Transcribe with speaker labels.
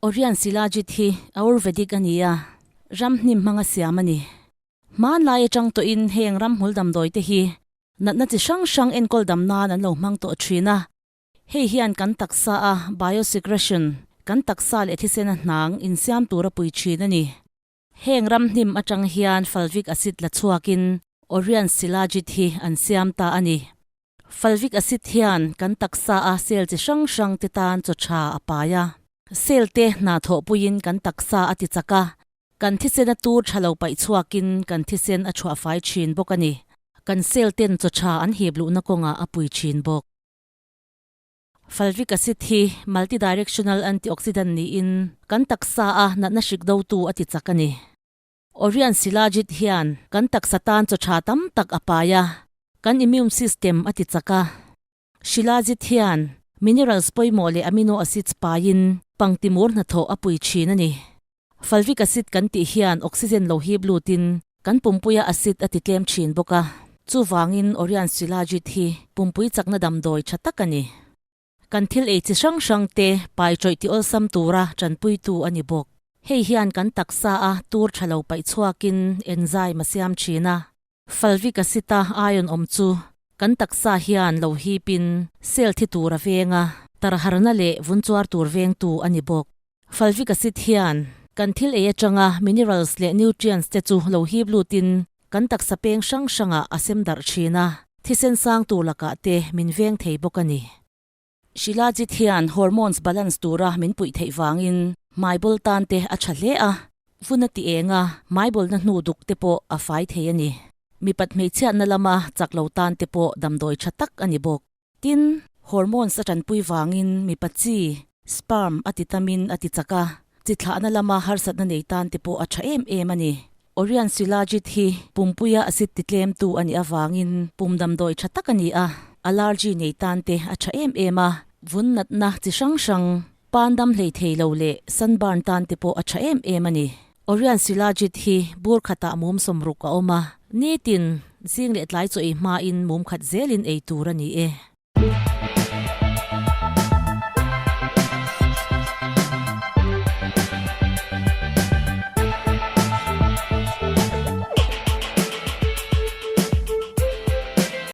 Speaker 1: Orian Silajit hi Ayurvedic a ni a, ramhnim hmanga siam a ni. Hmanlai atang tawhin heng ramhmul damdawi te hi natna chi hrang hrang enkawl dam nan an lo hmang tawh thin a. Hei hian kan taksa a biosecretion, kan taksa leh thisena hnang insiam tura pui thin a ni. Heng ramhnim atang hian fulvic acid la chhuakin Orian Silajit hi an siam ta a ni. Fulvic acid hian kan taksa a cell chi hrang hrang te tan chaw tha a pai a. Cell te hna thawhpuiin kan taksa a ti chak a, Kan thisen a tur tha lo paih chhuakin kan thisen a chhuah fai thin bawk a ni. Kan cell ten chaw tha an hip luhna kawngah a pui thin bawk. Fulvic acid hi multidirectional antioxidant niin kan taksa a natna hrik dotu a ti chak a ni. Orian Silajit hian kan taksa tan chaw tha tam tak a pai a, kan immune system a ti chak a. Shilajit hian minerals pawimawh leh amino acids paiin pangtimur hnathawh a pui thin a ni. Fulvic acid kan tih hian oxygen lo hip lutin kan pumpuia acid a ti tlem thin bawk a, chuvangin Orion Shilajit hi pumpui chakna damdawi tha tak a ni. Kan thil ei chi hrang hrang te pai tawih ti awlsam tura tanpuitu a ni bawk. Hei hian kan taksa a tur tha lo paih chhuakin enzyme a siam thin a. Fulvic acid a ion awm chu kan taksa hian lo hipin cell thi tur a veng a, tarharna leh vun chuar tur vengtu a ni bawk. Fulvic acid hian kan thil ei atanga minerals leh nutrients te chu lo hip lutin kan taksa peng hrang hrangah a sem darh thin a, thisen sang tur lakah te min veng thei bawk a ni. Shilajit hian hormones balance tura min puih theih vangin hmaibawl tan te a tha hle a, vun a ti eng a, hmaibawl-na hnu duk te pawh a fai thei a ni. Mipat hmeichhiatna lama chak lo tan te pawh damdawi tha tak a ni bawk. Tin, hormones a tanpui vangin mipa chi, sperm, a ti tamin a ti chak a, chi thlahna lama harsatna nei tan te pawh a tha em em a ni. Orion Shilajit hi pumpuia acid ti tlemtu a nih avangin pum damdawi tha tak a ni a, allergy nei tan te a tha em em a, vun natna chi hrang hrang, pan dam hlei thei lo leh sunburn tan te pawh a tha em em a ni. Orion Shilajit hi bur khatah mum sawmruk a awm a, nitin zing leh tlai chaw ei hmain mum khat zelin ei tur a ni e.